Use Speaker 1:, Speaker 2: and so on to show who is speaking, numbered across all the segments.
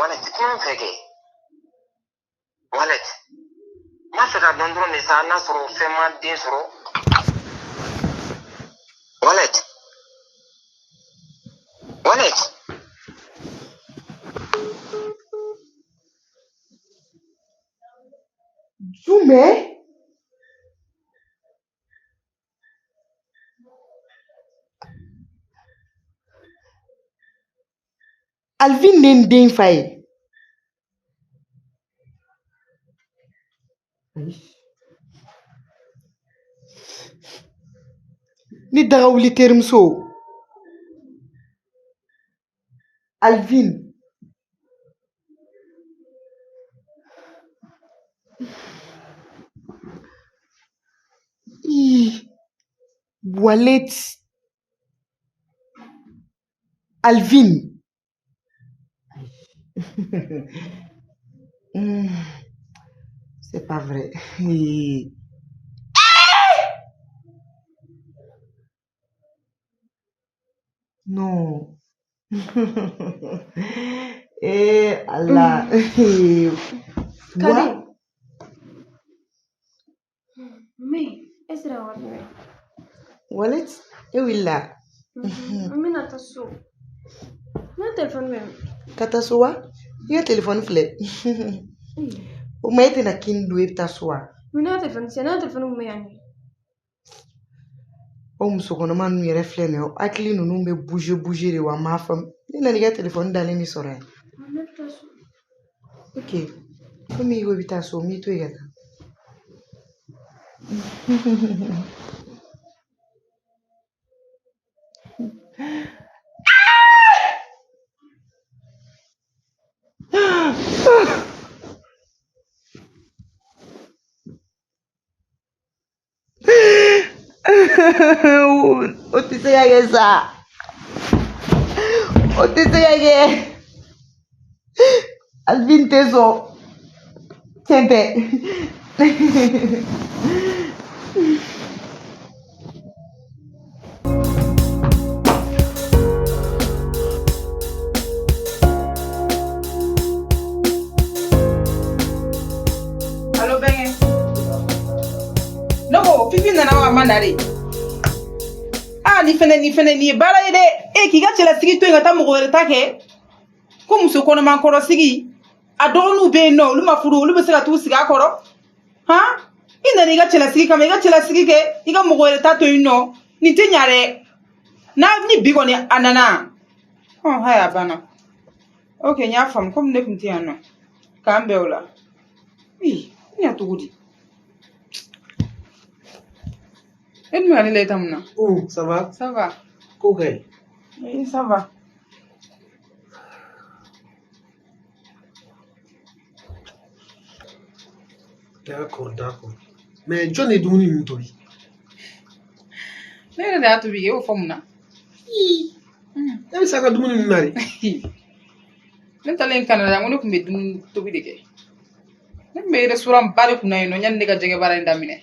Speaker 1: Wallet, kuma n fɛ kɛ. Wallet, n b'a fɛ ka dɔn dɔrɔn de sa n'a sɔrɔ fɛn ma den sɔrɔ. Wallet, Wallet.
Speaker 2: Jumɛn? Alvin de n den fa ye. Ni daga wuli terimuso. Alvin. Ih, Wallet. Alvin. C'est pas vrai. Non. Eh Allah.
Speaker 3: Kadi. Mais, e sera wari minɛ.
Speaker 2: Wallet, e wulila.
Speaker 3: N bɛna taa so. N ka telefɔni bɛ min?
Speaker 2: Ka taa so wa? I ka telefɔni filɛ. O ma e tɛna kini dun e bɛ taa so wa?
Speaker 3: Mais ne ka telefɔni sisan, ne ka telefɔni kun bɛ yan de.
Speaker 2: O muso kɔnɔma ninnu yɛrɛ filɛ nin ye, hakili ninnu bɛ bouger bouger de wa n m'a faamu. Ne nana i ka telefɔni dalen de sɔrɔ yan.
Speaker 3: Ne bɛ taa so.
Speaker 2: Ok, komi i ko i bɛ taa so, n b'i to yen ka taa. O tɛ se ka kɛ sa. O tɛ se ka kɛ. Alvin tɛ sɔn. Tiɲɛ tɛ.
Speaker 4: Allo Bɛnkɛ. Ne ko Fifi nana wa a ma na de? Aa nin fɛnɛ nin fɛnɛ nin ye baara ye dɛ. E k'i ka cɛlasigi to yen ka taa mɔgɔ wɛrɛ ta kɛ. Ko muso kɔnɔma kɔrɔsigi. A dɔgɔninw bɛ yen nɔ olu ma furu olu bɛ se ka t'u sigi a kɔrɔ. Han? I nana i ka cɛlasigi kama i ka cɛlasigi kɛ i ka mɔgɔ wɛrɛ ta to yen nɔ. Nin tɛ ɲa dɛ. N'a ni bi kɔni a nana. Hɔn haya a banna. Ok n y'a faamu komi ne tun tɛ yan nɔ. K'an bɛn o la. Ii n ɲa cogo di? E dun bɛ ka ne lajɛ tan mun na?
Speaker 5: Oh, ça va?
Speaker 4: Ça va.
Speaker 5: Ko ka ɲi.
Speaker 4: Oui, ça va.
Speaker 5: D'accord, d'accord. Mais jɔn de ye dumuni ninnu tobi?
Speaker 4: Ne yɛrɛ de y'a tobi e y'o fɔ mun na?
Speaker 5: E bɛ se a ka dumuni ninnu na de.
Speaker 4: Ne taalen Canada n ko ne tun bɛ dumuni tobi de kɛ. Ne tun bɛ restaurant ba de kunna yen nɔ yanni ne ka jɛgɛ baara in daminɛ.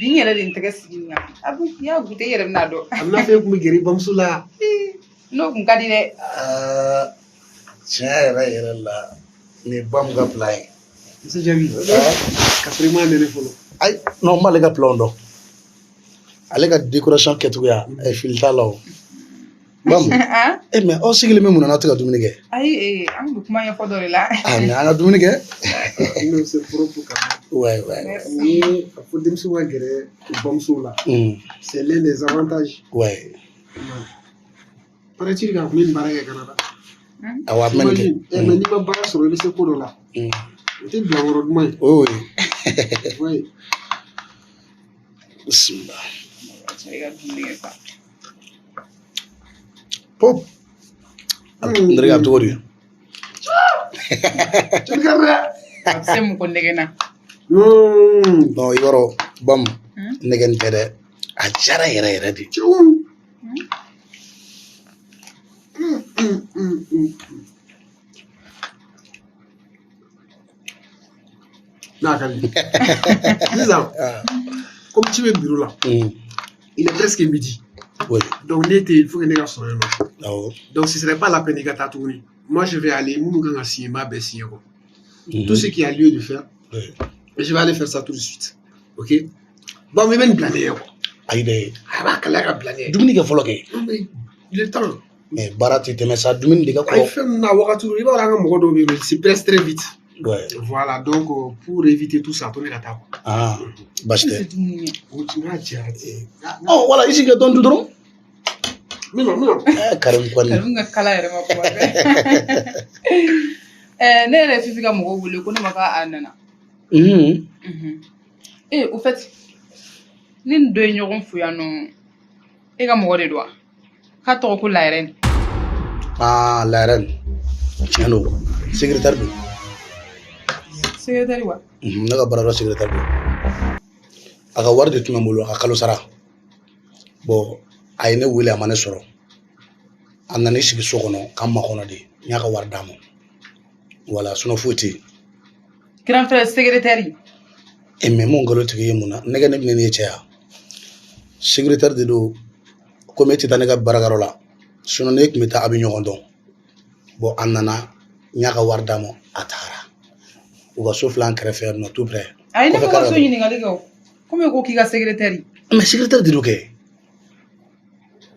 Speaker 4: Bi n yɛrɛ de n tɛgɛ sigi nin kan. A dun n'i y'a goûter i yɛrɛ bɛn'a dɔn.
Speaker 5: A bɛna fɔ e tun bɛ gɛrɛ i bamuso la.
Speaker 4: N'o kun ka di dɛ.
Speaker 6: Tiɲɛ yɛrɛ yɛrɛ la nin ye Bamu ka plan ye.
Speaker 5: Musa Jaabi. Ka sɔrɔ i m'a nɛnɛ fɔlɔ.
Speaker 6: Ayi non n b'ale ka plan dɔn. Ale ka décoration kɛcogoya fili t'a la o. Bamu e mais aw sigilen bɛ mun na n'aw tɛ ka dumuni kɛ?
Speaker 4: Ayi an bɛ kuma ɲɛfɔ dɔ de la.
Speaker 6: Ah mais an ka dumuni kɛ.
Speaker 5: Non, c'est propre quand même.
Speaker 6: Ouais, ouais.
Speaker 5: Ni a fɔ denmisɛnw ka gɛrɛ u bamusow la. C'est l'un des avantages.
Speaker 6: Ouais.
Speaker 5: Paraît-il k'a tun bɛ nin baara kɛ Canada.
Speaker 6: Awɔ a tun bɛ nin kɛ.
Speaker 5: Imagine, mais n'i ma baara sɔrɔ i bɛ se ko dɔ la. O tɛ bilankɔrɔ duman ye.
Speaker 6: Oui, oui.
Speaker 5: Oui.
Speaker 6: Bismillah.
Speaker 4: I ka dumuni kɛ sa.
Speaker 6: Pop. N terikɛ a bɛ cogo di?
Speaker 4: A bɛ se mɔgɔ nɛgɛ na.
Speaker 6: Non i b'a dɔn Bamu nɛgɛ nin tɛ dɛ. A diyara yɛrɛ yɛrɛ de.
Speaker 5: N'a ka di. Sisan, comme tu bɛ bureau la, il est presque midi.
Speaker 6: Oui.
Speaker 5: Donc ne tɛ il faut que ne ka sɔrɔ yen nɔ.
Speaker 6: Awɔ.
Speaker 5: Donc ce serait pas la peine i ka taa tuguni. Moi, je vais aller, minnu kan ka signer, n b'a bɛɛ signer quoi. Tout ce qui a lieu de faire, je vais aller faire ça tout de suite. Ok? Bon, i bɛ nin bila ne ɲɛ quoi.
Speaker 6: Ayi dɛ.
Speaker 5: A b'a kalaya ka bila ne ɲɛ.
Speaker 6: Dumuni kɛ fɔlɔ kɛ.
Speaker 5: Non, mais il est temps.
Speaker 6: Mais baara tɛ tɛmɛ sa, dumuni de ka
Speaker 5: A ye
Speaker 6: kɔrɔ.
Speaker 5: fɛn ninnu na wagati i b'a dɔn an ka mɔgɔ dɔw bɛ yen nɔ, ils se pressent très vite. Voilà, donc pour éviter tout ça, to ne ka taa quoi.
Speaker 6: Ah, baasi tɛ.
Speaker 4: Dumuni kɛ.
Speaker 5: O tun y'a jɛra ten.
Speaker 6: Ɔ, wala i sigi ka dɔn dun dɔrɔn.
Speaker 5: N bɛ na, n bɛ na.
Speaker 6: Eh, Karim kɔni.
Speaker 4: Karim ka kala yɛrɛ ma kuma bɛɛ. Eh, ne yɛrɛ ye Fifi ka mɔgɔw wele ko ne ma k'a nana. Eh, au fait, ne ni dɔ ye ɲɔgɔn fo yan nɔ. E ka mɔgɔ de don wa? K'a tɔgɔ ko Layɛrɛni.
Speaker 6: Ah, la reine. Tiɲɛ don. Secrétaire don.
Speaker 4: Secrétaire wa?
Speaker 6: Ne ka baarayɔrɔ secrétaire don. A ka wari de tun bɛ n bolo, a ka kalo sara. Bon, a ye ne wele, a ma ne sɔrɔ. A nana i sigi so kɔnɔ k'an makɔnɔ de. N y'a ka wari d'a ma. Voilà, sinon foyi tɛ yen.
Speaker 4: Grand frère secrétaire.
Speaker 6: E mais mun nkalon tigɛ ye mun na? Ne ka ne bɛna ne ye cɛ ya. Secrétaire de don. Komi e tɛ taa ne ka baarakɛyɔrɔ la. Sinon ne tun bɛ taa, a bɛ ɲɔgɔn dɔn. Bon, a nana, n y'a ka wari d'a ma, a taara. U ka so filɛ an kɛrɛfɛ yan nɔ, tout près.
Speaker 4: A ye ne
Speaker 6: Kɔfɛ
Speaker 4: ko ka so
Speaker 6: carré la.
Speaker 4: ɲininkali kɛ o. Komi e ko k'i ka secrétaire.
Speaker 6: Mais secrétaire de don kɛ.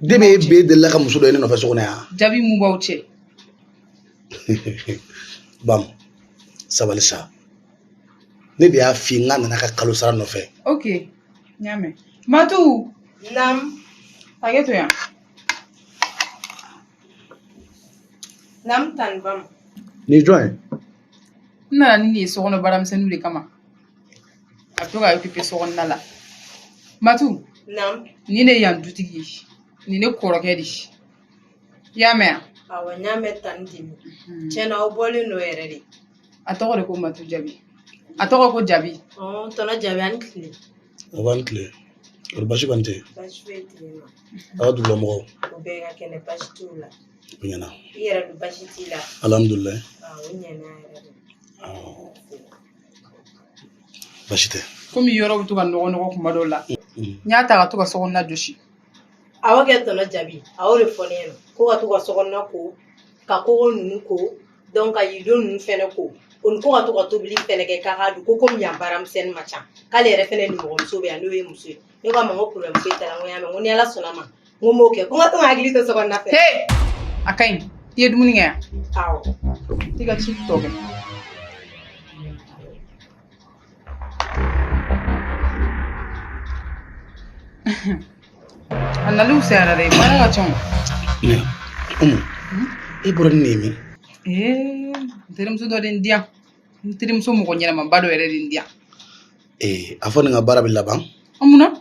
Speaker 6: Depuis e b'e delila ka muso dɔ ye ne nɔfɛ so kɔnɔ yan.
Speaker 4: Jaabi mun b'aw cɛ?
Speaker 6: Bam, sabali sa. Ne de y'a f'i ye n k'a nana ka kalo sara nɔfɛ.
Speaker 4: Ok, n y'a mɛn. Matu.
Speaker 2: Nam.
Speaker 4: Hakɛ to yan.
Speaker 3: Nam tan bam.
Speaker 6: Nin ye jɔn ye?
Speaker 4: N nana ni nin ye sokɔnɔ baaramisɛnninw de kama. A bɛ to ka occuper sokɔnɔna la. Matu.
Speaker 2: Nam.
Speaker 4: Nin de ye yan dutigi ye. Nin ne kɔrɔkɛ de ye. I y'a mɛn wa?
Speaker 2: Awɔ, n y'a mɛn tan dimi. Tiɲɛ na, aw bɔlen don yɛrɛ de.
Speaker 4: A tɔgɔ de ko Matu Jabi. A tɔgɔ ko Jabi.
Speaker 2: Ɔn, tɔnɔ Jabi, an ni tile.
Speaker 6: A b'an tile. O basi kɔni tɛ yen.
Speaker 2: Baasi foyi tɛ ne ma.
Speaker 6: A ka dugulamɔgɔw.
Speaker 2: O bɛɛ ka kɛnɛ, baasi t'u la.
Speaker 6: O ɲɛna.
Speaker 2: I yɛrɛ dun, baasi t'i la?
Speaker 6: Alhamdulilayi.
Speaker 2: O ɲɛna yɛrɛ de.
Speaker 6: Baasi tɛ.
Speaker 4: Komi yɔrɔ bɛ to ka nɔgɔ nɔgɔ kuma dɔw la. N y'a ta ka to ka sokɔnɔna jɔsi.
Speaker 2: Awɔ kɛ tɔnɔ Jabi, a y'o de fɔ ne ɲɛna. Ko ka to ka sokɔnɔna ko, ka kogo ninnu ko, donc ka yiriden ninnu fɛnɛ ko. O ni ko ka to ka tobili fɛnɛ kɛ k'a k'a dun, ko komi yan baaramisɛnnin ma ca. K'ale yɛrɛ fɛnɛ nimɔgɔmuso bɛ yan, n'o ye muso ye. Ne k'a ma n ko problème foyi t'a la, n ko n y'a mɛn, n ko ni Ala sɔnna ma, n ko n b'o kɛ. Ko n ka to ka hakili to sokɔnɔna fɛ.
Speaker 4: He! A ka ɲi. I ye dumuni kɛ yan?
Speaker 2: Awɔ.
Speaker 4: I ka ci tɔ kɛ. A nali fisayara dɛ, baara ka ca o.
Speaker 6: Mais Umu, e bɔra ni nin ye min?
Speaker 4: Ee, n terimuso dɔ de ye n di yan. N terimuso mɔgɔ ɲɛnamaba dɔ yɛrɛ de ye n di yan.
Speaker 6: Ee, a fɔ nin ka baara bɛ laban.
Speaker 4: An munna?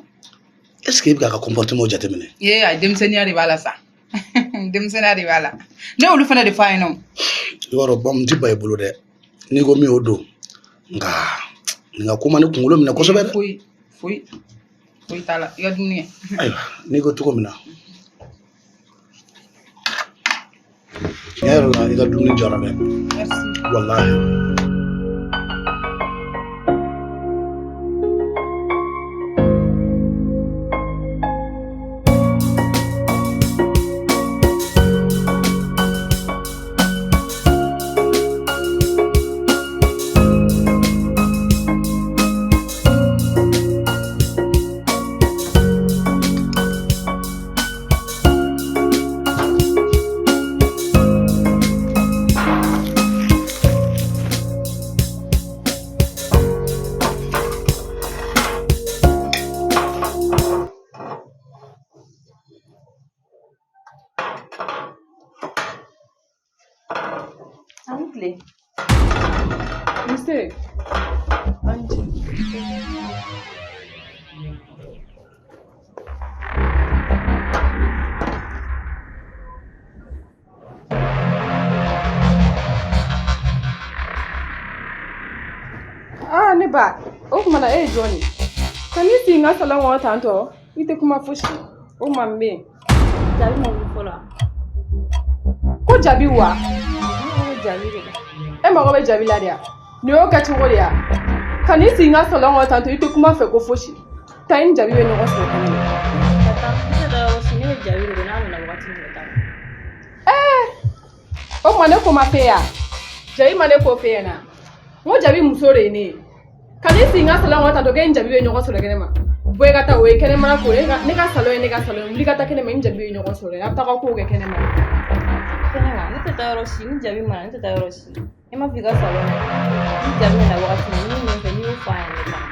Speaker 6: Est ce que e bɛ k'a ka comportement jateminɛ?
Speaker 4: Ee, a denmisɛnninya de b'a la sa. Denmisɛnninya de b'a la. Ne y'olu fana de fɔ a ɲɛna o.
Speaker 6: I b'a dɔn, Bam, n ti ba i bolo dɛ. N'i ko min o don. Nka nin ka ko ma ne kunkolo minɛ kosɛbɛ dɛ.
Speaker 4: Foyi, foyi, foyi t'a la. I ka dumuni kɛ.
Speaker 6: Ayiwa, n'i ko cogo min na. Tiɲɛ yɛrɛ la, i ka dumuni jara dɛ.
Speaker 4: Merci.
Speaker 6: Walahi.
Speaker 3: An tile.
Speaker 4: Nse. An ce.
Speaker 3: Ah, ne ba, o tuma na e ye jɔn ye? Ka n'i sigi n ka salon kɔnɔ tantɔ, i tɛ kuma fosi. O tuma n bɛ yen.
Speaker 7: Jaabi ma wuli fɔlɔ.
Speaker 3: Ko jaabi wa?
Speaker 7: Ne mago bɛ jaabi de la.
Speaker 3: E mago bɛ jaabi la de ya? Nin y'o kɛcogo de ya? Ka n'i sigi n ka salon kɔnɔ tantɔ, i tɛ kuma fɛ ko fosi. Taa i ni jaabi bɛ ɲɔgɔn sɔrɔ kɛnɛ ma.
Speaker 7: Ka taa, ne tɛ taa yɔrɔ si, ne bɛ jaabi de kɛ n'a nana wagati min na taa.
Speaker 3: Ɛɛ! O tuma ne ko ma f'e ye wa? Jabi ma ne ko f'e ɲɛna. N ko Jabi muso de ye ne ye. Ka n'i sigi n ka salon kɔnɔ tantɔ k'e ni Jabi bɛ ɲɔgɔn sɔrɔ kɛnɛma. Bɔ i ka taa, o ye kɛnɛmana ko ye. Ne ka salon ye ne ka salon ye. Wuli ka taa kɛnɛma, i ni Jabi bɛ ɲɔgɔn sɔrɔ yen. A bɛ taa ka kow kɛ kɛnɛma.
Speaker 7: Kɛnɛma, ne tɛ taa yɔrɔ si, ni Jabi ma na, ne tɛ taa yɔrɔ si. E m'a fɔ i ka salon na. Ni Jabi nana wagati min, ni min fɛ, n'i y'o fɔ a ɲɛna, ne taa.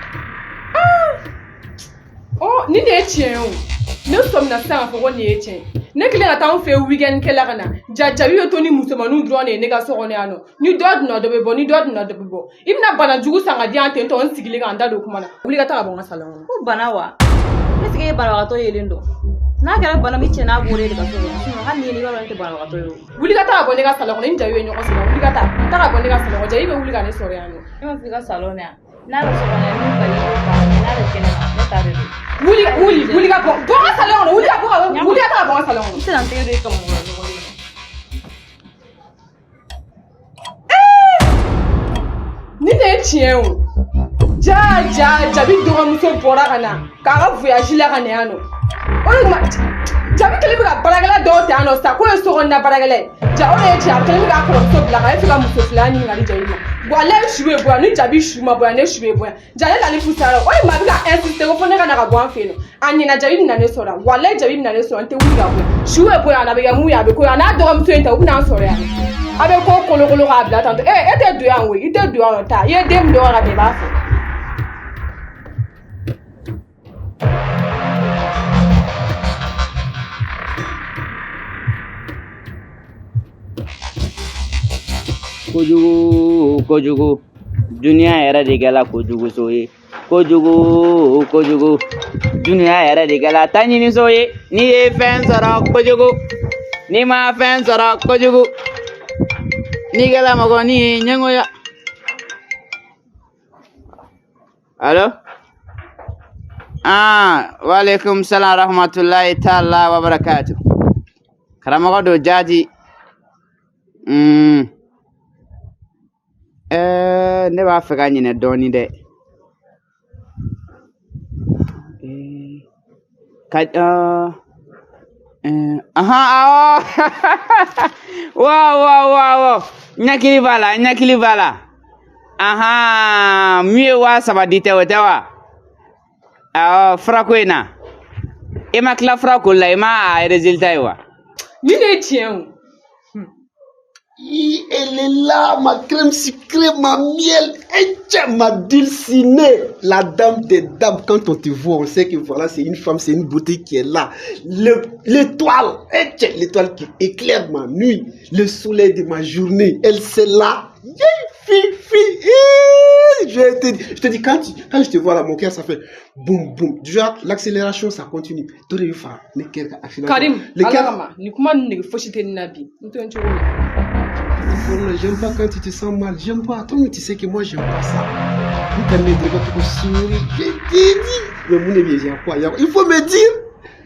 Speaker 3: Ɔ, nin de ye tiɲɛ ye o. Ne sɔmina sisan k'a fɔ ko nin ye tiɲɛ ye. Ne kɛlen ka taa anw fɛ yen weekend kɛ la ka na. Ja Jabi bɛ to ni musomaninw dɔrɔn de ye ne ka so kɔnɔ yan nɔ. Ni dɔ donna dɔ bɛ bɔ, ni dɔ donna dɔ bɛ bɔ. I bɛna bana jugu san ka di yan ten tɔ, n sigilen ka n da don kuma na. Wuli ka taa ka bɔ n ka salon kɔnɔ.
Speaker 7: Ko bana wa? Ne sigi ye banabagatɔ yelen dɔn. N'a kɛra bana min cɛ n'a bɔra e de ka so kɔnɔ. Sinon hali ni ye ne, i b'a dɔn ne tɛ banabagatɔ ye o.
Speaker 3: Wuli ka taa ka bɔ ne ka salon kɔnɔ, i ni Jabi bɛ ɲɔgɔn sɔrɔ. Wuli ka taa. Taa ka bɔ ne ka salon kɔnɔ. Jabi bɛ wuli ka ne sɔrɔ yan nɔ.
Speaker 7: E m'a fɔ i ka salon na yan. N'a bɛ so kɔnɔ yan, min ka di i y'o fɔ a ɲɛna. N'a bɛ kɛnɛma, ne ta de don.
Speaker 3: Wuli, wuli, wuli ka bɔ. Bɔ n ka salon kɔnɔ, wuli ka bɔ ka bɔ. Wuli ka taa ka bɔ n ka salon kɔnɔ.
Speaker 7: N tɛna n tɛgɛ don i kamankɔrɔ ɲɔgɔn na.
Speaker 3: Nin de ye tiɲɛ ye o. Ja ja Jabi dɔgɔmuso bɔra ka na k'a ka voyage la ka na yan nɔ. O de tuma Jabi kɛlen bɛ ka baarakɛla dɔw ta yan nɔ sisan k'o ye sokɔnɔna baarakɛla ye. Ja o de ye tiɲɛ, a kɛlen bɛ k'a kɔrɔmuso bila ka e fɛ ka muso fila ɲininkali Jabi ma. Walayi su bɛ bɔ yan, ni Jabi su ma bɔ yan, ne su bɛ bɔ yan. Ja ne lali fusayara, o de ma a bɛ ka insister ko fo ne ka na ka bɔ an fɛ yen nɔ. A ɲɛna, Jabi bɛna ne sɔrɔ yan. Walayi Jabi bɛna ne sɔrɔ, n tɛ wuli ka bɔ yan. Su bɛ bɔ yan, a bɛ kɛ mun ye, a bɛ ko ye, a n'a dɔgɔmuso in ta, u bɛna an sɔrɔ yan nɔ. A bɛ ko kolokolo k'a bila tantɔ. E tɛ don yan koyi, i tɛ don yan nɔ, taa. I ye den min dɔgɔya ka taa, i b'a fɔ.
Speaker 8: Kojugu, kojugu, duniya yɛrɛ de kɛla kojugu so ye. Kojugu, kojugu, duniya yɛrɛ de kɛla ta ɲini so ye. N'i ye fɛn sɔrɔ kojugu, n'i ma fɛn sɔrɔ kojugu, n'i kɛla mɔgɔnin ye ɲɛngoya. Alo? Ah, waalaikum salam rahmatullahi ta'ala wa barakatuh. Karamɔgɔ don jaati. Ne b'a fɛ ka ɲinɛ dɔɔnin dɛ. Ka ahan, awɔ. Wa wa wa wa. N hakili b'a la, n hakili b'a la. Ahan, min ye 3000 di tɛ o tɛ wa? Awɔ, furako in na. E ma tila furako la, i ma a résultat ye wa?
Speaker 3: Nin de ye tiɲɛ ye o.
Speaker 5: Elle est là, ma crème sucrée, ma miel, et tiens, ma dulcinée, la dame des dames. Quand on te voit, on sait que voilà, c'est une femme, c'est une beauté qui est là. L'étoile, et tiens, l'étoile qui éclaire ma nuit, le soleil de ma journée, elle c'est là. Yeah, fille, fille, eh, je te dis, quand je te vois là, mon cœur, ça fait boum, boum. Déjà, l'accélération, ça continue. Toi, il faut
Speaker 3: Karim, ala ni kuma nege fosi tɛ nin na bi. N to n cogo la.
Speaker 5: J'aime pas quand tu te sens mal. J'aime pas. Toi, tu sais que moi, j'aime pas ça. Vous connaissez le sourire. Je t'ai dit. Mais mon ami, il y a quoi? Il faut me dire.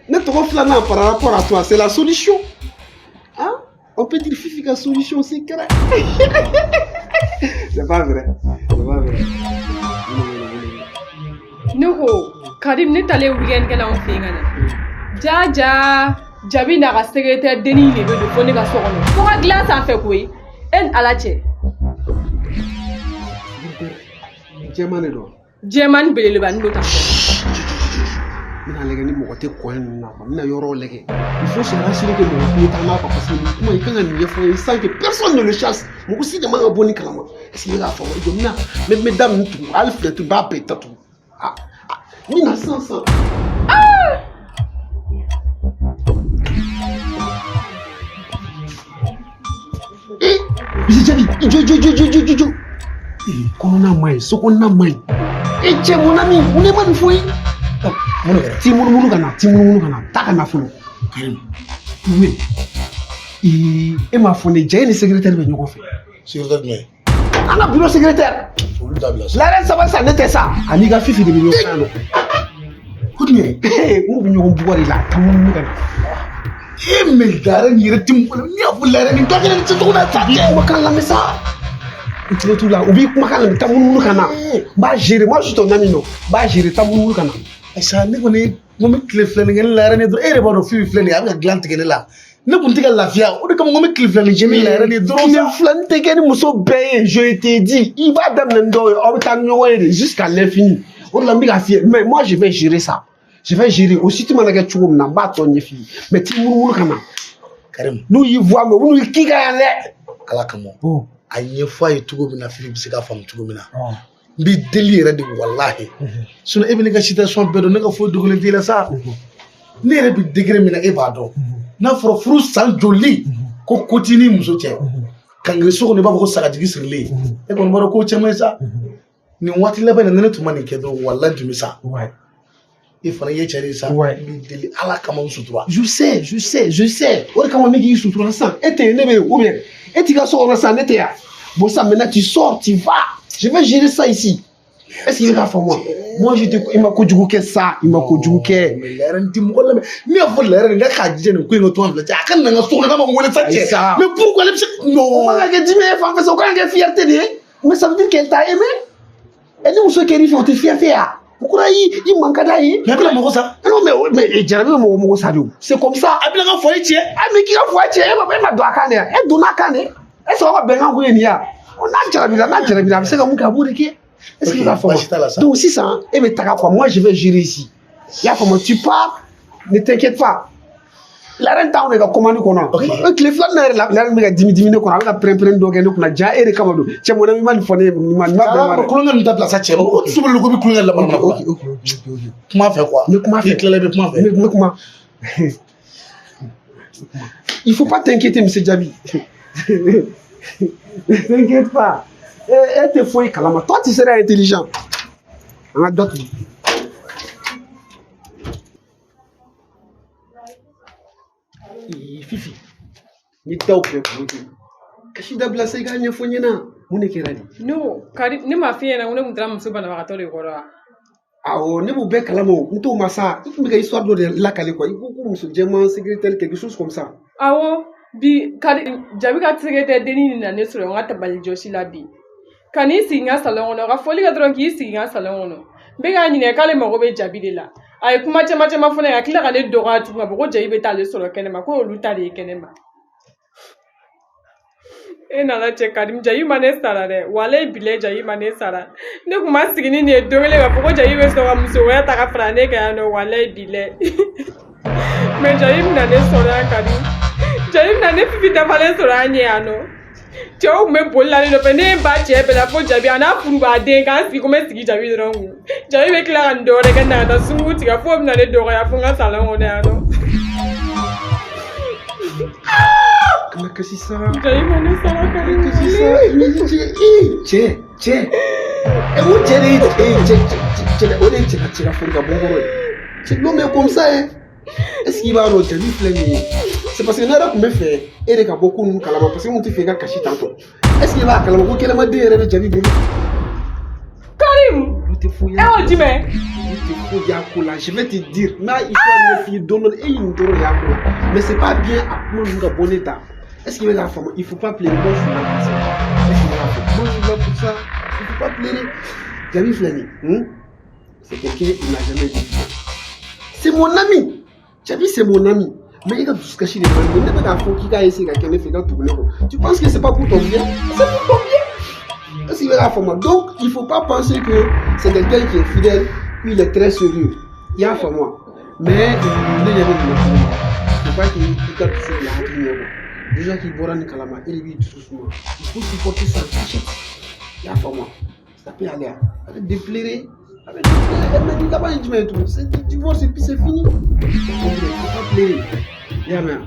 Speaker 5: Notre reflana par rapport à toi, c'est la solution. Hein? On peut dire Fifi la solution, c'est clair. C'est pas vrai. C'est pas vrai.
Speaker 3: Ne ko Karim, ne taalen weekend kɛ la anw fɛ yen ka na. Ja ja Jabi n'a ka secrétaire dennin de bɛ don fo ne ka so kɔnɔ. Fo ka dilan sanfɛ koyi. E ni Ala cɛ.
Speaker 5: Jɛman de don.
Speaker 3: Jɛman ni belebeleba don ta.
Speaker 5: N bɛna lajɛ ni mɔgɔ tɛ kɔn ninnu na quoi. N bɛna yɔrɔw lajɛ. Il faut se rassurer que mɔgɔ tulo t'an na quoi, parce que nin kuma i kan ka nin ɲɛfɔ n ye sans que personne ne le chasse. Mɔgɔ si de man ka bɔ nin kalama. Est-ce que i bɛ k'a faamu? I jɔ n bɛna n bɛ da ninnu tugu, hali fenêtre n b'a bɛɛ datugu. Ah, n bɛna sisan sisan. Eh, Jabi, jɔ jɔ jɔ jɔ jɔ jɔ. Eh, kɔnɔna man ɲi, so kɔnɔna man ɲi. Eh, cɛ, mon ami, mun ne ma nin fɔ ye?
Speaker 6: Mun de kɛra?
Speaker 5: T'i munumunu ka na, t'i munumunu ka na, taa ka na fɔlɔ.
Speaker 6: Karim.
Speaker 5: Oui. E m'a fɔ ne, ja e ni secrétaire bɛ ɲɔgɔn fɛ.
Speaker 6: Secrétaire jumɛn?
Speaker 5: An ka bureau secrétaire.
Speaker 6: Olu dabila sa.
Speaker 5: La reine saba sa, ne tɛ sa. Ani ka Fifi de bɛ ɲɔgɔn fɛ yan nɔ.
Speaker 6: Ko jumɛn?
Speaker 5: N k'u bɛ ɲɔgɔn bugɔ de la, taa munumunu ka na.
Speaker 6: E mais la reine yɛrɛ ti mɔgɔ la, n'i y'a fɔ la reine dɔ kɛra nin cogo la sa.
Speaker 5: U b'i kumakan lamɛn sa. I tulo t'u la, u b'i kumakan lamɛn, taa munumunu ka na. N b'a gérer, moi je suis ton ami non. N b'a gérer, taa munumunu ka na.
Speaker 6: Ayisa, ne kɔni N ko n bɛ tile filanin kɛ ne la yɛrɛ ni dɔrɔn, e yɛrɛ b'a dɔn Fifi filɛ nin ye, a bɛ ka dilan tigɛ ne la. Ne kun tɛ ka lafiya, o de kama n ko n bɛ tile filanin kɛ ne la yɛrɛ ni dɔrɔn.
Speaker 5: Tile filanin tɛ kɛ ni muso bɛɛ ye, je t'ai dit. I b'a daminɛ ni dɔw ye, aw bɛ taa ni ɲɔgɔn ye de jusqu'à l'infini. O de la n bɛ k'a f'i ye, mais moi je vais gérer ça. Je vais gérer. O site mana kɛ cogo min na, n b'a tɔ ɲɛf'i ye. Mais t'i munumunu ka na.
Speaker 6: Karim.
Speaker 5: N'u y'i voix mɛn, u bɛ n'u k'i kan yan dɛ.
Speaker 6: Ala kama. A ɲɛfɔ a ye cogo min na, Fifi bɛ se k'a faamu cogo min na. N b'i deli yɛrɛ de, walahi. Sinon e bɛ ne ka situation bɛɛ dɔn, ne ka foyi dogolen t'i la sa. Ne yɛrɛ bɛ degré min na, e b'a dɔn. N'a fɔra furu san joli ko ko t'i ni muso cɛ. Kangiri so kɔnɔ, i b'a fɔ ko sagajigi sirilen. E kɔni b'a dɔn ko caman ye sa. Nin waati laban in na, ni ne tun ma nin kɛ dɔrɔn, walahi n tun bɛ sa. E fana ye cɛ de ye sa. N b'i deli Ala kama, n sutura.
Speaker 5: Je sais, je sais, je sais. O de kama ne k'i sutura sisan. E tɛ yen, ne bɛ yen, ou bien e t'i ka so kɔnɔ sisan, ne tɛ yan. Bon ça, maintenant tu sors, tu vas. Je vais gérer ça ici. Est-ce qu'il bɛ k'a faamu wa? Moi je te, i ma kojugu kɛ sa, i ma kojugu kɛ.
Speaker 6: Mais lɛrɛ n ti mɔgɔ lamɛn. Ne y'a fɔ lɛrɛ nin k'a jija nin ko in ka to an fila cɛ. A ka na n ka so kɔnɔ, k'a ma n wele sa cɛ. Mais pourquoi ale bɛ se? Non.
Speaker 5: O man ka kɛ dimi ye fan fɛ sa, o kan ka kɛ fierté de ye. Mais ça veut dire qu'elle t'a aimé. Et ni muso kɛr'i fɛ, o tɛ fierté ya. O kɔrɔ i man ka d'a ye.
Speaker 6: Mais a bɛna mɔgɔ sa.
Speaker 5: Non mais jarabi bɛ mɔgɔ mɔgɔ sa de o. C'est comme ça.
Speaker 6: A bɛna n ka foyer tiɲɛ.
Speaker 5: Ah mais k'i ka foyer tiɲɛ, e ma don a kan de ya. E donna a kan de. Est ce que aw ka bɛnkan kun ye nin ye wa? N'a jarabira, n'a jarabira, a bɛ se ka mun kɛ, a b'o de kɛ. Est-ce que i b'a faamu? Donc sisan e bɛ taga quoi, moi je vais gérer ici. I y'a faamu, tu pars, ne t'inquiète pas. La reine t'anw de ka commande kɔnɔ. Tile filanan yɛrɛ la, la reine bɛ ka dimi dimi ne kɔnɔ, a bɛ ka pɛrɛn-pɛrɛn dɔ kɛ ne kunna, ja e de kama don. Cɛ mɔnɛ i ma nin fɔ ne ye, nin ma bɛn ma dɛ.
Speaker 6: Kulonkɛ ninnu dabila sa cɛ, mɔgɔ dusu bɛ ko bɛ kulonkɛ laban na quoi. Kuma fɛ quoi.
Speaker 5: N bɛ kuma fɛ.
Speaker 6: I tilala i bɛ kuma fɛ.
Speaker 5: N bɛ kuma. Il faut pas t'inquiéter, monsieur Diaby. Ne t'inquiète pas. E tɛ foyi kalama. Toi, tu seras intelligent. An ka dɔ tugu. Fifi, ni daw bɛɛ kulo kasi dabila sa, i k'a ɲɛfɔ n ɲɛna mun de kɛra de.
Speaker 3: No, Kari, ne m'a f'i ɲɛna ko ne tun taara muso banabagatɔ de kɔrɔ wa?
Speaker 5: Awɔ, ne b'o bɛɛ kalama o, n t'o ma sa, i tun bɛ ka histoire dɔ de lakale quoi, i ko ko muso jɛman secrétaire quelque chose comme ça.
Speaker 3: Awɔ, bi Kari, Jabi ka secrétaire dennin nana ne sɔrɔ n ka tabali jɔsi la bi. Ka n'i sigi n ka salon kɔnɔ, ka foli kɛ dɔrɔn k'i sigi n ka salon kɔnɔ. N bɛ k'a ɲininka k'ale mago bɛ Jabi de la. A ye kuma caman caman fɔ ne ye, ka tila ka ne dɔgɔya tuguni k'a fɔ ko Jabi bɛ taa ale sɔrɔ kɛnɛma, ko olu ta de ye kɛnɛma. E nana cɛ Karim, Jabi ma ne sara dɛ, walayi bilayi Jabi ma ne sara. Ne kun ma sigi ni nin ye don kelen k'a fɔ ko Jabi bɛ sɔn ka muso wɛrɛ ta ka fara ne kan yan nɔ, walayi bilayi. Mais Jabi bɛna ne sɔrɔ yan Karim. Jabi bɛna ne Fifi dafalen sɔrɔ an ɲɛ yan nɔ. Cɛw tun bɛ boli la ne nɔfɛ, ne ye n ba cɛ bɛɛ la fo Jabi a n'a furubaden k'an sigi ko n bɛ sigi Jabi dɔrɔn kun. Jabi bɛ tila ka nin dɔwɛrɛ kɛ na ka taa sunkuru tigɛ f'o bɛna ne dɔgɔya fo n ka salon kɔnɔ yan nɔ.
Speaker 5: Kana kasi sa.
Speaker 3: Jabi ma ne sara Karim.
Speaker 5: Kasi sa. Cɛ cɛ. E ko cɛ de ye cɛ cɛ o de ye cɛ ka cɛ ka fori ka bɔ n kɔrɔ ye. Cɛ l'homme est comme ça hein. Est-ce qu'il b'a dɔn Jabi filɛ nin ye? C'est parce que ne yɛrɛ tun bɛ fɛ e de ka bɔ ko ninnu kalama, parce que n tun tɛ fɛ i ka kasi tantɔ. Est-ce qu'il b'a kalama ko kɛnɛmaden yɛrɛ bɛ Jabi bolo?
Speaker 3: Karim.
Speaker 5: Olu tɛ foyi
Speaker 3: E y'o jumɛn?
Speaker 5: Olu tɛ foyi y'a ko la. Je vais te dire, n b'a histoire ɲɛf'i ye don dɔ la, e ye nin dɔrɔn de y'a ko la. Mais c'est pas bien a kuma ninnu ka bɔ ne da. Est-ce qu'il bɛ k'a faamu? Il faut pas pleurer. Moi je suis là pour ça. Est-ce qu'il bɛ k'a faamu? Moi je suis là pour ça. Il faut pas pleurer. Jabi filɛ nin ye, c'est quelqu'un il n'a jamais dit. C'est mon ami. Jabi c'est mon ami. Mais il a dusukasi de man ne bɛ k'a fɔ k'i k'a essayer ka kɛ ne fɛ i ka tugu ne kɔ. Tu penses que c'est pas pour ton bien? C'est pour ton bien. Est-ce qu'il bɛ k'a faamu? Donc il faut pas penser que c'est quelqu'un qui est fidèle, puis il est très sérieux. I y'a faamu wa? Mais ne ɲɛ bɛ nin na cogo min na, faut pas qu'il ka dusu bila hakili ɲɛ quoi. Déjà k'i bɔra nin kalama, e de b'i dusu suma. Il faut supporter ça en cachette. I y'a faamu wa? Ça peut aller. Arrête de pleurer. Arrête de pleurer. Mais nin laban ye jumɛn ye tugun? C'est du divorce et puis c'est fini. Il faut pas pleurer. I y'a mɛn wa?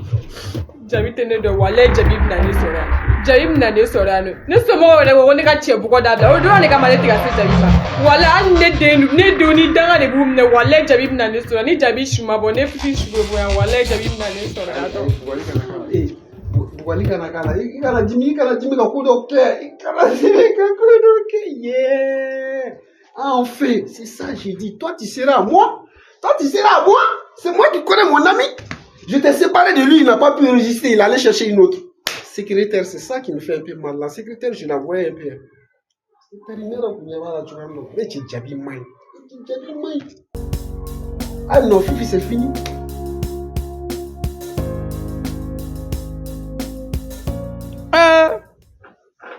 Speaker 3: Jabi tɛ ne dɔn, walayi Jabi bɛna ne sɔrɔ yan. Jabi bɛna ne sɔrɔ yan nɔ. Ne somɔgɔw yɛrɛ ko ko ne ka cɛ bugɔ dabila. O dɔrɔn de kama ne tɛ ka se Jabi ma. Walayi hali ne den ne denw ni danga de b'u minɛ, walayi Jabi bɛna ne sɔrɔ yan. Ni Jabi su ma bɔ, ne Fifi su bɛ bɔ yan, walayi Jabi bɛna ne sɔrɔ yan nɔ.
Speaker 5: Bugɔli kana k'a la. Ee, bugɔli kana k'a la. I kana dimi, i kana dimi ka ko dɔ kɛ. I kana dimi ka ko dɔ kɛ. Yeah. Enfin, c'est ça, j'ai dit. Toi, tu seras à moi. Toi, tu seras à moi. C'est moi qui connais mon ami. Je t'ai séparé de lui, il n'a pas pu résister, il allait chercher une autre. Secrétaire, c'est ça qui me fait un peu mal. La secrétaire, je la voyais un peu. Secrétaire, ne yɛrɛ kun ɲɛ b'a la cogoya min na, ne cɛ Jabi man ɲi. Jabi man ɲi. Ah non, Fifi, c'est fini.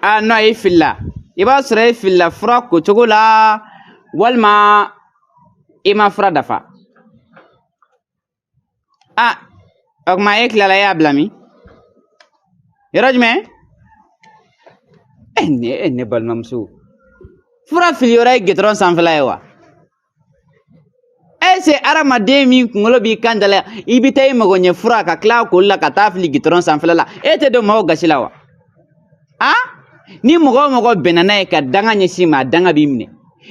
Speaker 8: Ah non, i filila. I b'a sɔrɔ e filila fura kocogo la walima i ma fura dafa. Ah, o tuma e tilala e y'a bila min? Yɔrɔ jumɛn? E ne e ne balimamuso. Fura fili yɔrɔ ye gitɔrɔn sanfɛla ye wa? Est-ce hadamaden min kunkolo b'i kan da la i bɛ taa i mago ɲɛ fura ka tila koli la ka taa fili gitɔrɔn sanfɛla la e tɛ don maaw gasi la wa? A ni mɔgɔ o mɔgɔ bɛnna n'a ye ka danga ɲɛsin ma a danga b'i minɛ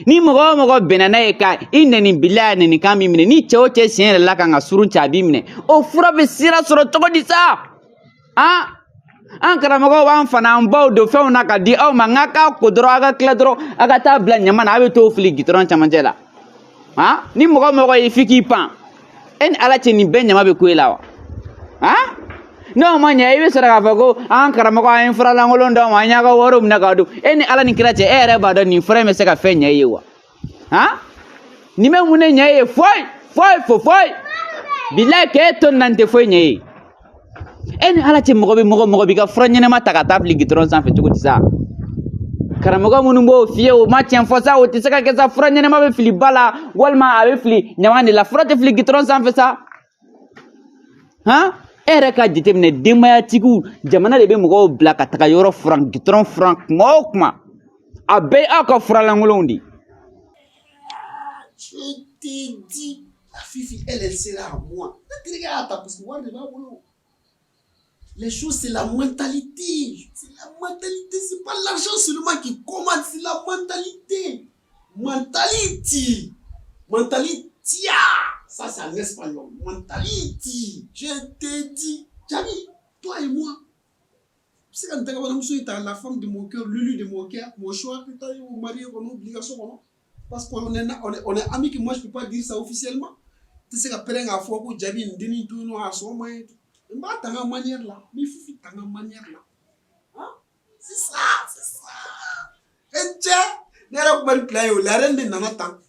Speaker 8: ni mɔgɔ o mɔgɔ bɛnna n'a ye ka i nɛni bila nɛni kan b'i minɛ ni cɛ o cɛ sen yɛrɛ la kan ka surun cɛ a b'i minɛ o fura bɛ sira sɔrɔ cogo di sa? A an karamɔgɔw b'an fana an baw don fɛnw na ka di aw ma n k'a ko dɔrɔn a ka tila dɔrɔn a ka taa bila ɲama na a bɛ t'o fili gitɔrɔn camancɛ la. Han, ni mɔgɔ mɔgɔ ye f'i k'i pan e ni ala cɛ nin bɛɛ ɲama bɛ ku e la wa? Han, n'o ma ɲɛ i bɛ sɔrɔ k'a fɔ ko an karamɔgɔ an ye fura lankolon d'aw ma an y'a ka wariw minɛ k'a dun e ni ala ni kira cɛ e yɛrɛ b'a dɔn nin fura in bɛ se ka fɛn ɲɛ i ye wa? Han, nin bɛ mun de ɲɛ e ye? Foyi foyi fo foyi bilayi k'e to nin na nin tɛ foyi ɲɛ e ye. E ni ala cɛ mɔgɔ bɛ mɔgɔ b'i ka fura ɲɛnama ta ka taa fili gitɔrɔn sanfɛ cogo di sa? Karamɔgɔ minnu b'o f'i ye o ma tiɲɛ fɔ sa, o tɛ se ka kɛ sa. Fura ɲɛnama bɛ fili ba la walima a bɛ fili ɲama de la, fura tɛ fili gitɔrɔn sanfɛ sa. Han, e yɛrɛ ka jateminɛ denbayatigiw jamana de bɛ mɔgɔw bila ka taga yɔrɔ furan gitɔrɔn furan kuma o kuma a bɛɛ ye aw ka furalankolonw de ye.
Speaker 5: Je t'ai dit, la Fifi, elle, elle sera à moi. Parce que les choses, c'est la mentalité. C'est la mentalité. C'est pas l'argent seulement qui commande, c'est la mentalité. Mentality. Mentality. Ça, c'est en espagnol. Mentality. Je t'ai dit. Jami, toi et moi. C'est quand tu as la femme de mon cœur, l'élu de mon cœur, mon choix, tu as marié, on a obligation, parce qu'on est, on est amis que moi, je ne peux pas dire ça officiellement. Tu sais qu'après, on a fait que Jabi, ndeni tout, nous, à son moyen. N b'a ta n ka manière la, n bɛ Fifi ta n ka manière la. Hein? C'est ça, c'est ça. E cɛ, ne yɛrɛ kun bɛ nin bila ye o, la reine de nana tan.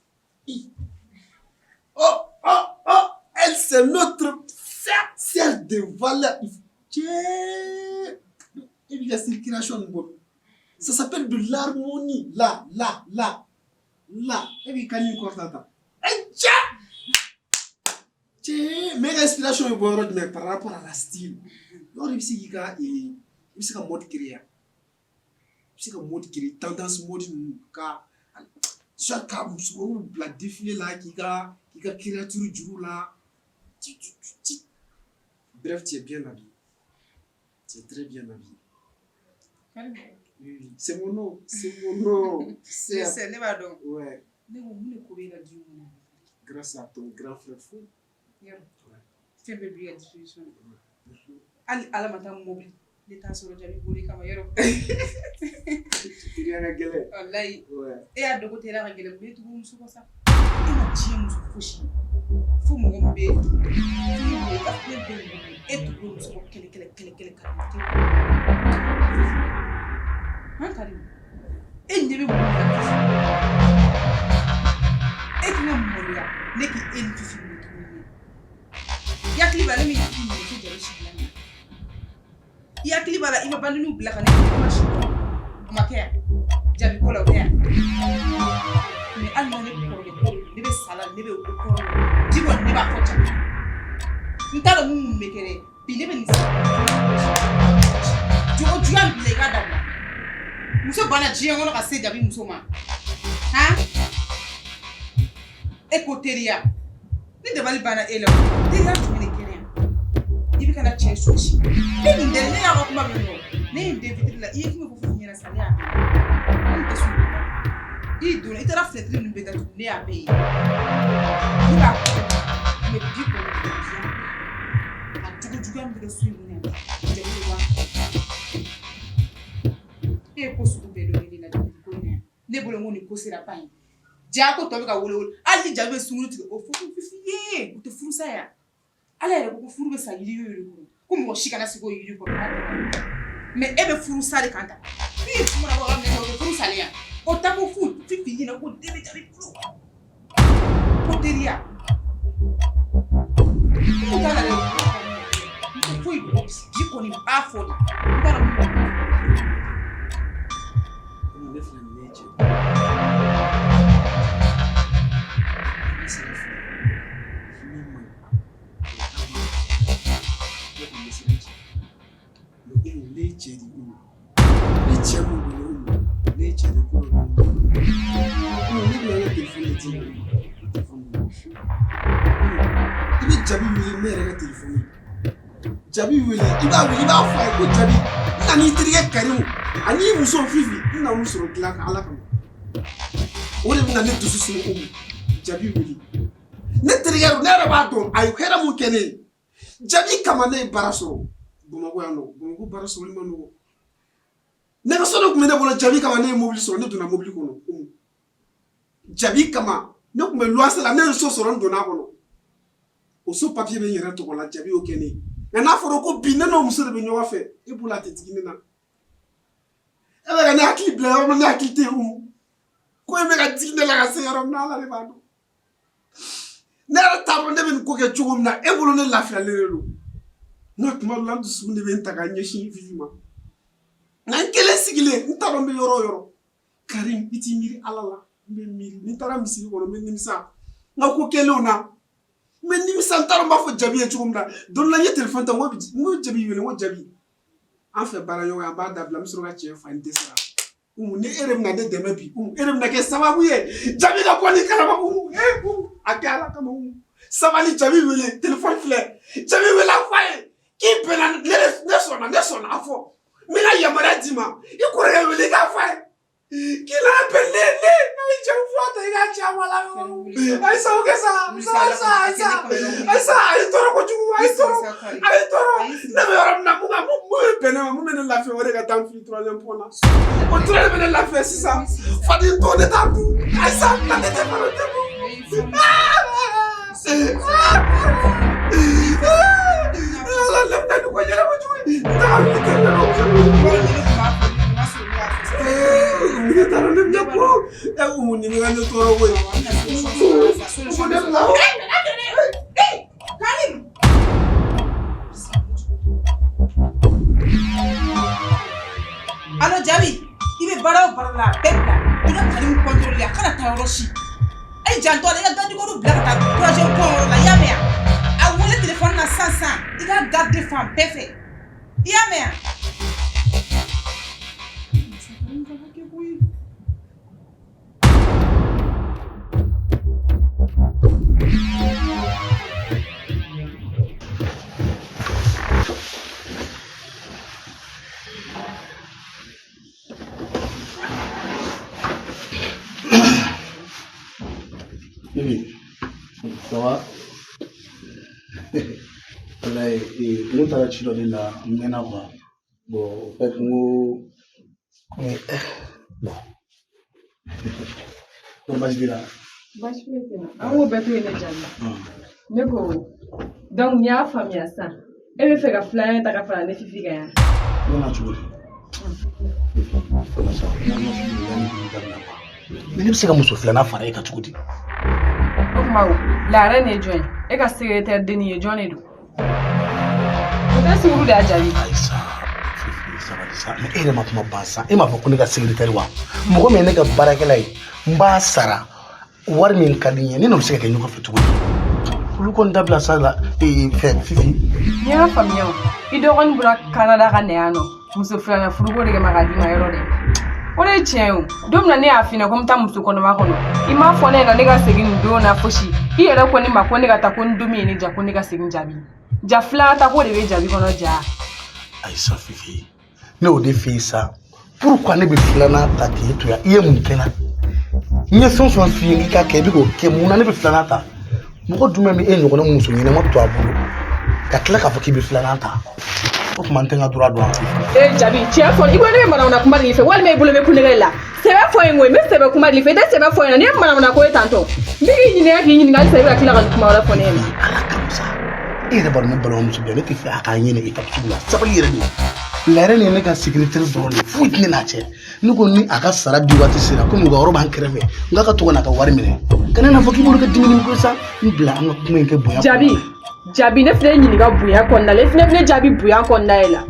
Speaker 5: Oh, oh, oh, elle c'est notre sœur de valeur. Cɛ, e b'i ka circulation nin bɔ. Ça s'appelle de l'harmonie. Là, là, là, là. E b'i ka nin kɔrɔta tan. E cɛ! Cɛ, mais inspiration ye bɔ yɔrɔ jumɛn par rapport à la style? Yɔrɔ i bɛ se k'i ka i bɛ se ka mode créer. I bɛ se ka mode créer, tendance mode ninnu ka soit ka musomaninw bila défilé la k'i ka créature juru la. Tu, tu, tu, Bref, tu es bien habillé. Tu es très bien habillé. Oui, oui. C'est mon nom. C'est mon nom.
Speaker 4: Je sais, ne b'a dɔn.
Speaker 5: Ouais.
Speaker 4: Ne ko mun de ko b'e la du kɔnɔ?
Speaker 5: Grâce à ton grand frère fou.
Speaker 4: Yɔrɔ fɛn bɛɛ b'i ka disposition na. Hali ala ma taa mobili ne t'a sɔrɔ Jaabi bolo i kama yɔrɔ.
Speaker 5: Teriya ka gɛlɛn.
Speaker 4: Walayi.
Speaker 5: Ouais.
Speaker 4: E y'a dɔn ko teriya ka gɛlɛn, mun bɛ tugu muso kɔ sa? E ma diɲɛ muso fosi ye. Fo mɔgɔ min bɛ ne bɛ mɔgɔ min e tugu muso kɔ kɛlɛ kɛlɛ kɛlɛ kɛlɛ ka na han Karim e ɲɛ bɛ mun na Fifi? E tɛna maloya ne k'i e ni Fifi minɛ tuguni. I hakili b'a la ne min Fifi minɛ fo Jaabi si dilan na. I hakili b'a la i ma bandiniw bila ka ne minɛ ma si o ma kɛ yan Jaabi ko la o tɛ yan. Mais hali n'a ne kɔrɔkɛ ko ne bɛ sa la ne bɛ o kɔrɔ ji kɔni ne b'a fɔ Jaabi n t'a dɔn mun bɛ kɛ dɛ bi ne bɛ nin sa jogo juguya bila i k'a dabila. Muso banna diɲɛ kɔnɔ ka se Jaabi muso ma han e ko teriya ni dabali banna e la teriya jumɛn de kɛnɛ yan i bɛ ka na cɛ sosi ne nin dɛ ne y'a ka kuma mɛn nɔ ne ye n den fitiri la i ye kuma fɔ fɔ ɲɛna sa ne y'a mɛn an tɛ sunɔgɔ i donna i taara fenêtre ninnu bɛɛ datugu ne y'a bɛɛ ye ne b'a kɔ mais bi kɔni bi a jogo juguya min bɛ kɛ so in kɔnɔ yan Jaabi de b'a e ye ko sugu bɛɛ dɔn ne la Jaabi ko in na yan ne bolo n ko nin ko sera ban ye ja ko tɔ bɛ ka wele wele hali ni Jaabi bɛ sunkuru tigɛ o fɔ ko Fifi ye o tɛ furu sa yan ala yɛrɛ ko ko furu bɛ sa yiri o yiri kɔrɔ ko mɔgɔ si kana sigi o yiri kɔrɔ mais e bɛ furu sa de kan tan ni ye kuma na yɔrɔ min na o tɛ furu salen yan o ta ko fu Fifi ɲɛna ko den bɛ Jaabi bolo ko teriya N t'a la dɛ. N tɛ foyi dɔn bi kɔni n b'a fɔ de. N t'a dɔn mun bɛ.
Speaker 5: Ne filɛ nin ye cɛ. Ne sera filɛ. Min man ɲi. Ne kɔni bɛ siran cɛ. Mais Umu, ne ye cɛ de ye Umu. Ne cɛ mun don Umu. Ne ye cɛ de ko dɔ don. Umu, ne bɛna n ka telefɔni de d'i ma. N ka telefɔni bolo. Umu, i bɛ Jabi wele ne yɛrɛ ka telefɔni ye. Jabi wele, i b'a wele, i b'a fɔ a ye ko Jabi, n nana i terikɛ Karimu ani i muso Fifi, n nana olu sɔrɔ dilan kan Ala kama. O de bɛna ne dusu suma Umu. Jabi wele. Ne terikɛ don, ne yɛrɛ b'a dɔn a ye hɛrɛ mun kɛ ne ye. Jabi kama ne ye baara sɔrɔ Bamakɔ yan nɔ. Bamakɔ baara sɔrɔli man nɔgɔ. Nɛgɛso de tun bɛ ne bolo Jabi kama ne ye mobili sɔrɔ, ne donna mobili kɔnɔ. Umu. Jabi kama ne tun bɛ luwanse la, ne ye so sɔrɔ, n donna a kɔnɔ. O so papiye bɛ n yɛrɛ tɔgɔ la, Jabi y'o kɛ ne ye. Nka n'a fɔra ko bi ne n'o muso de bɛ ɲɔgɔn fɛ, e bolo a tɛ digi ne na. E bɛ ka ne hakili bila yɔrɔ min na, ne hakili tɛ yen Umu. Ko in bɛ ka digi ne la ka se yɔrɔ min na, Ala de b'a dɔn. Ne yɛrɛ t'a dɔn ne bɛ nin ko kɛ cogo min na, e bolo ne lafiyalen de don. Nka tuma dɔ la, n dusukun de bɛ n ta ka ɲɛsin Fifi ma. Nka n kelen sigilen, n t'a dɔn n bɛ yɔrɔ o yɔrɔ. Karim, i t'i miiri Ala la, n bɛ miiri. Ni n taara misiri kɔnɔ, n bɛ nimisa. N ka ko kɛlenw na, n bɛ nimisa, n t'a dɔn n b'a fɔ Jabi ye cogo min na. Don dɔ la, n ye telefɔni ta, n ko Jabi wele, n ko Jabi, an fɛ baara ɲɔgɔn ye, an b'a dabila, n bɛ sɔrɔ ka tiɲɛ fɔ a ye, n dɛsɛra. Umu, ni e de bɛna ne dɛmɛ bi, Umu, e de bɛna kɛ sababu ye Jabi ka bɔ nin kalama. Umu, ee Umu, a kɛ Ala kama Umu. Sabali, Jabi wele, telefɔni filɛ. Jabi wele, a fɔ a ye k'i bɛnna ne de, ne sɔnna, ne sɔnna, a fɔ. N bɛna yamaruya d'i ma, i kɔrɔkɛ wele i k'a fɔ a ye k'i nana bɛn ne ne ne ye cɛ fura ta i k'a ci a ma la. Ayisa, o kɛ sa, sa Ayisa, Ayisa, a ye tɔɔrɔ kojugu, a ye tɔɔrɔ, a ye tɔɔrɔ. Ne bɛ yɔrɔ min na, mun ka mun bɛ bɛn ne ma, mun bɛ ne lafiya, o de ka taa n fili troisième pont na. O tura de bɛ ne lafiya sisan. Faden to ne t'a dun. Ayisa, na ne tɛ fana tɛ dun. Ala, ne bɛna nin ko ɲɛnabɔ cogo di? N t'a wuli tɛ ne ne t'a dɔn ne bɛna ko e Umu nin bɛ ka ne tɔɔrɔ koyi. Umu ne bila.
Speaker 4: Karim! Alo Jabi, i bɛ baara o baara la a bɛɛ bila. I ka Karim contrôler a kana taa yɔrɔ si. A y'i janto a la, i ka garde corps bila ka taa troisième pont yɔrɔ la, i y'a mɛn wa? A wele téléphone na sisan sisan, i ka garde fan bɛɛ fɛ. I y'a mɛn wa?
Speaker 6: Bibi, ça va? Walayi, n kun taara ci dɔ de la, n mɛnna quoi. Bon, au fait, n ko komi bon. Ko baasi t'i la?
Speaker 3: Baasi foyi tɛ n na. An k'o bɛɛ to yen ne Jaabi. Ne ko donc n y'a faamuya sisan e bɛ fɛ ka filanan ta ka fara ne Fifi kan yan.
Speaker 6: Ne na cogo di? Mais ne bɛ se ka muso filanan fara e kan cogo di?
Speaker 3: O tuma o la reine ye jɔn ye? E ka secrétaire dennin ye jɔn de don? O tɛ sunguru de y'a jaabi.
Speaker 6: Ayisa, Fifi, sabali sa. Mais e yɛrɛ ma kuma ban sa. E m'a fɔ ko ne ka secrétaire wa? Mɔgɔ min ye ne ka baarakɛla ye, n b'a sara wari min ka di n ye, ne n'o bɛ se ka kɛ ɲɔgɔn fɛ cogo di? Olu kɔni dabila sa la ee fɛn Fifi.
Speaker 3: N y'a faamuya o. I dɔgɔnin bɔra Canada ka na yan nɔ. Muso filanan furuko de kama k'a d'i ma yɔrɔ dɛ. O de ye tiɲɛ ye o. Don min na ne y'a f'i ɲɛna ko n bɛ taa muso kɔnɔma kɔnɔ, i m'a fɔ ne ɲɛna ne ka segin nin don na fosi. I yɛrɛ ko ne ma ko ne ka taa ko ni don min ye ne diya ko ne ka segin Jaabi. Ja filanan ta ko de bɛ Jaabi kɔnɔ ja.
Speaker 6: Ayisa Fifi, ne y'o de f'i ye sa. Pourquoi ne bɛ filanan ta k'e to yan? I ye mun kɛ n na? N ye fɛn o fɛn f'i ye k'i k'a kɛ, i bɛ k'o kɛ. Mun na ne bɛ filanan ta? Mɔgɔ jumɛn bɛ e ɲɔgɔnna muso ɲɛnama to a bolo ka tila k'a fɔ k'i bɛ filanan ta? O tuma n tɛ n ka droit dɔn wa?
Speaker 3: Ee Jaabi, tiɲɛ fɔ, i ko ne bɛ manamana kuma de fɛ walima i bolo bɛ kunɛgɛ la. Sɛbɛ fɔ n ye koyi, n bɛ sɛbɛ kuma de fɛ, i tɛ sɛbɛ fɔ n ɲɛna, nin ye manamana ko ye tantɔ. N bɛ k'i ɲininka k'i ɲininka halisa i bɛ ka tila ka nin kuma wɛrɛ fɔ ne ɲɛna.
Speaker 6: Ala kama sa, e yɛrɛ b'a dɔn ne balimamuso bɛ yan, ne tɛ fɛ a k'a ɲini étape sugu la. Sabali yɛrɛ de. La reine ye ne ka secrétaire dɔrɔn de ye, foyi tɛ ne n'a cɛ. Ne ko ni a ka sara di waati sera, komi u ka yɔrɔ b'an kɛrɛfɛ, n k'a ka to ka n'a ka wari minɛ. Kana n'a fɔ k'i b'olu kɛ dumuni ko sa, n bila an ka kuma in kɛ bonya.
Speaker 3: Jaabi, Jabi ne fana ɲininka bonya kɔnɔna la, e fana bɛ ne jaabi bonya kɔnɔna de la.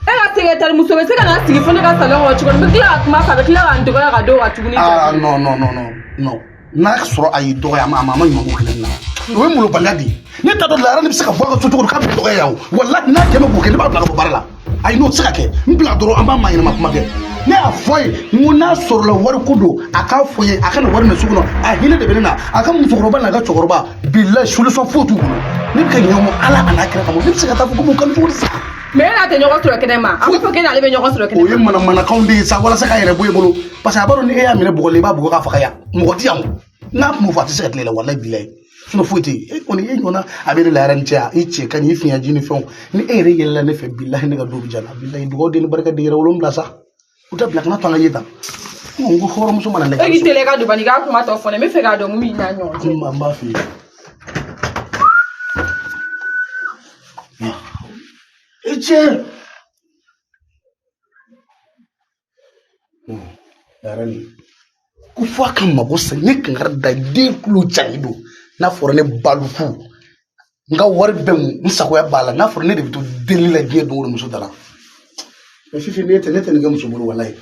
Speaker 3: E ka secrétaire muso bɛ se ka na sigi fo ne ka salon kɔnɔ cogo di? N bɛ tila ka kuma fɛ, a bɛ tila ka n dɔgɔya ka d'o kan tuguni.
Speaker 6: Ah non non non non non, n'a sɔrɔ a y'i dɔgɔya, a ma ɲuman ko kelen na, o ye molobaliya de ye. Ne t'a dɔn lahara ne bɛ se ka bɔ a ka so cogo di k'a bɛ dɔgɔya yan o. Walahi n'a cɛ ma k'o kɛ, ne b'a bila ka bɔ baara la. Ayi, n'o tɛ se ka kɛ, n bila dɔrɔn an b'a ma ɲɛnama kuma kɛ. Ne y'a fɔ a ye n ko n'a sɔrɔla wariko don, a k'a fɔ n ye, a kana wari minɛ sugu kɔnɔ. A hinɛ de bɛ ne na. A ka musokɔrɔba n'a ka cɛkɔrɔba, bilahi solution foyi t'u bolo. Ne bɛ ka ɲinɛ o Ala a n'a kira kama, ne bɛ se ka taa fɔ ko mun kanu cogo di sa?
Speaker 3: Mais e n'a tɛ ɲɔgɔn sɔrɔ kɛnɛ ma, a b'a fɔ k'e n'ale bɛ ɲɔgɔn sɔrɔ kɛnɛ
Speaker 6: O ye
Speaker 3: ma.
Speaker 6: Manamanakanw de ye sa, walasa k'a yɛrɛ bɔ i bolo, parce que a b'a dɔn ni e y'a minɛ bugɔli, i b'a bugɔ k'a faga yan. Mɔgɔ ti yan o. N'a tun m'o fɔ, a tɛ se ka tile la. Walahi bilahi, sinon foyi tɛ yen. E kɔni e ɲɔgɔnna a bɛ ne la yɛrɛ ni cɛ, i cɛ ka ɲi, i fiɲɛ ni fɛnw. Ni e yɛrɛ yɛlɛla ne fɛ, bilahi ne ka du bɛ diya n na. Bilahi dugawu den ni barika den yɛrɛ wolonwula sa, u tɛ bila kana to an ka ye tan. N ko hɔrɔnmuso mana ne
Speaker 3: E k'i teliya i ka don bani, i k'a kuma tɔ fɔ ne, n bɛ fɛ k'a dɔn mun b'i n'a ɲɔgɔn cɛ.
Speaker 6: N b'a f'i ye. E cɛ yɛrɛ nin ko fo a ka mago sa, n ye kankari da den kulo jalen don. N'a fɔra ne baluku, n ka wari bɛ mun, n sagoya b'a la. N'a fɔra ne de bɛ to deli la diɲɛ don o don muso da la. Mɛ Fifi, ne tɛ nin kɛ muso bolo, walayi.